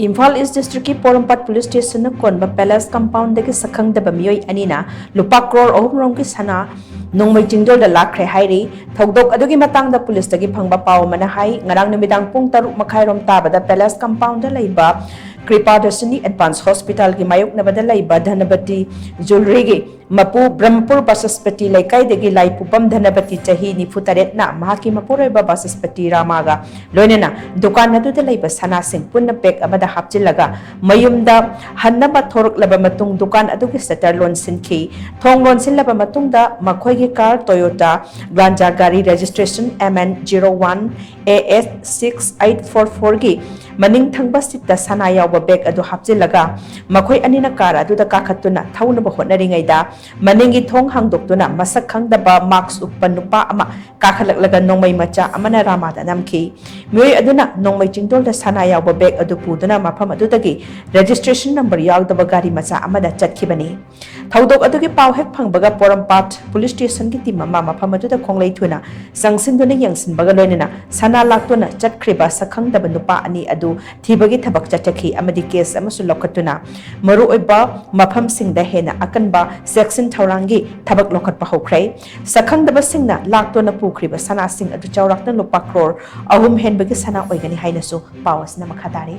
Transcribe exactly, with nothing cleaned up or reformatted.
ꯏꯝꯐꯥꯜ ꯏꯁ ꯗꯤꯁꯇ꯭ꯔꯤꯛꯀꯤ ꯄꯣꯔꯣꯝꯄꯥꯠ ꯄꯨꯂꯤꯁ ꯁ꯭ꯇꯦꯁꯟꯅ ꯀꯣꯟꯕ ꯄꯦꯂꯦꯁ ꯀꯝꯄꯥꯎꯟꯗꯒꯤ ꯁꯛꯈꯪꯗꯕ ꯃꯤꯑꯣꯏ ꯑꯅꯤꯅ ꯂꯨꯄꯥ ꯀ꯭ꯔꯣꯔ ꯑꯍꯨꯝ ꯔꯣꯝꯒꯤ ꯁꯅꯥ ꯅꯣꯡꯃꯩ ꯆꯤꯡꯗꯣꯜꯗ ꯂꯥꯛꯈ꯭ꯔꯦ ꯍꯥꯏꯔꯤ꯫ ꯊꯧꯗꯣꯛ ꯑꯗꯨꯒꯤ ꯃꯇꯥꯡꯗ ꯄꯨꯂꯤꯁꯇꯒꯤ ꯐꯪꯕ ꯄꯥꯎ ꯑꯃꯅ ꯍꯥꯏ, ꯉꯔꯥꯡ ꯅꯨꯃꯤꯗꯥꯡ ꯄꯨꯡ ꯇꯔꯨꯛ ꯃꯈꯥꯏꯔꯣꯝ ꯇꯥꯕꯗ ꯄꯦꯂꯦꯁ ꯀꯝꯄꯥꯎꯟꯗ ꯂꯩꯕ ꯀ꯭ꯔꯤꯄꯥꯗꯔꯁꯤꯅꯤ ꯑꯦꯗꯚꯥꯟꯁ ꯍꯣꯁꯄꯤꯇꯥꯜꯒꯤ ꯃꯥꯌꯣꯛꯅꯕꯗ ꯂꯩꯕ ꯙꯅꯄꯇꯤ ꯖꯨꯜꯔꯤꯒꯤ ꯃꯄꯨ ꯕ꯭ꯔꯍꯃꯄꯨꯔ ꯕꯥꯆꯁꯄꯇꯤ ꯂꯩꯀꯥꯏꯗꯒꯤ ꯂꯥꯏꯄꯨꯕꯝ ꯙꯅꯄꯇꯤ ꯆꯍꯤ ꯅꯤꯐꯨ ꯇꯔꯦꯠꯅ ꯃꯍꯥꯛꯀꯤ ꯃꯄꯨꯔꯣꯏꯕ ꯕꯥꯆꯁꯄꯇꯤ ꯔꯥꯃꯥꯒ ꯂꯣꯏꯅꯅ ꯗꯨꯀꯥꯟ ꯑꯗꯨꯗ ꯂꯩꯕ ꯁꯅꯥꯁꯤꯡ ꯄꯨꯟꯅ ꯕꯦꯒ ꯑꯃꯗ ꯍꯥꯞꯆꯤꯜꯂꯒ ꯃꯌꯨꯝꯗ ꯍꯟꯅꯕ ꯊꯣꯔꯛꯂꯕ ꯃꯇꯨꯡ ꯗꯨꯀꯥꯟ ꯑꯗꯨꯒꯤ ꯁꯇꯔ ꯂꯣꯟꯁꯤꯟꯈꯤ꯫ ꯊꯣꯡ ꯂꯣꯟꯁꯤꯜꯂꯕ ꯃꯇꯨꯡꯗ ꯃꯈꯣꯏꯒꯤ ꯀꯥꯔ ꯇꯣꯌꯣꯇꯥ ꯒ꯭ꯔꯥꯟꯖꯥ ꯒꯥꯔꯤ registration M N zero one A S six eight four four ꯒꯤ ꯃꯅꯤꯡ ꯊꯪꯕ ꯁꯤꯠꯇ ꯁꯅꯥ ꯌꯥꯎꯕ ꯕꯦꯒ ꯑꯗꯨ ꯍꯥꯞꯆꯤꯜꯂꯒ ꯃꯈꯣꯏ ꯑꯅꯤꯅ ꯀꯥꯔ ꯑꯗꯨꯗ ꯀꯥꯈꯠꯇꯨꯅ ꯊꯧꯅꯕ ꯍꯣꯠꯅꯔꯤꯉꯩꯗ ꯃꯅꯤꯡꯒꯤ ꯊꯣꯡ ꯍꯥꯡꯗꯣꯛꯇꯨꯅ ꯃꯁꯛ ꯈꯪꯗꯕ ꯃꯥꯛꯁ ꯎꯞꯄ ꯅꯨꯄꯥ ꯑꯃ ꯀꯥꯈꯠꯂꯛꯂꯒ ꯅꯣꯡꯃꯩ ꯃꯆꯥ ꯑꯃꯅ ꯔꯥꯃꯥꯗ ꯅꯝꯈꯤ꯫ ꯃꯤꯑꯣꯏ ꯑꯗꯨꯅ ꯅꯣꯡꯃꯩ ꯆꯤꯡꯗꯣꯜꯗ ꯁꯅꯥ ꯌꯥꯎꯕ ꯕꯦꯒ ꯑꯗꯨ ꯄꯨꯗꯨꯅ ꯃꯐꯝ ꯑꯗꯨꯗꯒꯤ ꯔꯦꯖꯤꯁꯇ꯭ꯔꯦꯁꯟ ꯅꯝꯕꯔ ꯌꯥꯎꯗꯕ ꯒꯥꯔꯤ ꯃꯆꯥ ꯑꯃꯗ ꯆꯠꯈꯤꯕꯅꯤ꯫ ꯊꯧꯗꯣꯛ ꯑꯗꯨꯒꯤ ꯄꯥꯎ ꯍꯦꯛ ꯐꯪꯕꯒ ꯄꯣꯔꯣꯝꯄꯥꯠ ꯄꯨꯂꯤꯁ ꯁ꯭ꯇꯦꯁꯟꯒꯤ ꯇꯤꯝ ꯑꯃ ꯃꯐꯝ ꯑꯗꯨꯗ ꯈꯣꯡꯂꯩ ꯊꯨꯅ ꯆꯪꯁꯤꯟꯗꯨꯅ ꯌꯦꯡꯁꯤꯟꯕꯒ ꯂꯣꯏꯅꯅ ꯁꯅꯥ ꯂꯥꯛꯇꯨꯅ ꯆꯠꯈ꯭ꯔꯤꯕ ꯁꯛꯈꯪꯗꯕ ꯅꯨꯄꯥ ꯑꯅꯤ ꯑꯗꯨ ꯊꯤꯕꯒꯤ ꯊꯕꯛ ꯆꯠꯊꯈꯤ ꯑꯃꯗꯤ ꯀꯦꯁ ꯑꯃꯁꯨ ꯂꯧꯈꯠꯇꯨꯅ ꯃꯔꯨꯑꯣꯏꯕ ꯃꯐꯝꯁꯤꯡꯗ ꯍꯦꯟꯅ ꯑꯀꯟꯕ ꯆꯦꯛꯁꯤꯟ ꯊꯧꯔꯥꯡꯒꯤ ꯊꯕꯛ ꯂꯧꯈꯠꯄ ꯍꯧꯈ꯭ꯔꯦ꯫ ꯁꯛꯈꯪꯗꯕꯁꯤꯡꯅ ꯂꯥꯛꯇꯨꯅ ꯄꯨꯈ꯭ꯔꯤꯕ ꯁꯅꯥꯁꯤꯡ ꯑꯗꯨ ꯆꯥꯎꯔꯥꯛꯅ ꯂꯨꯄꯥ ꯀ꯭ꯔꯣꯔ ꯑꯍꯨꯝ ꯍꯦꯟꯕꯒꯤ ꯁꯅꯥ ꯑꯣꯏꯒꯅꯤ ꯍꯥꯏꯅꯁꯨ ꯄꯥꯎ ꯑꯁꯤꯅ ꯃꯈꯥ ꯇꯥꯔꯤ꯫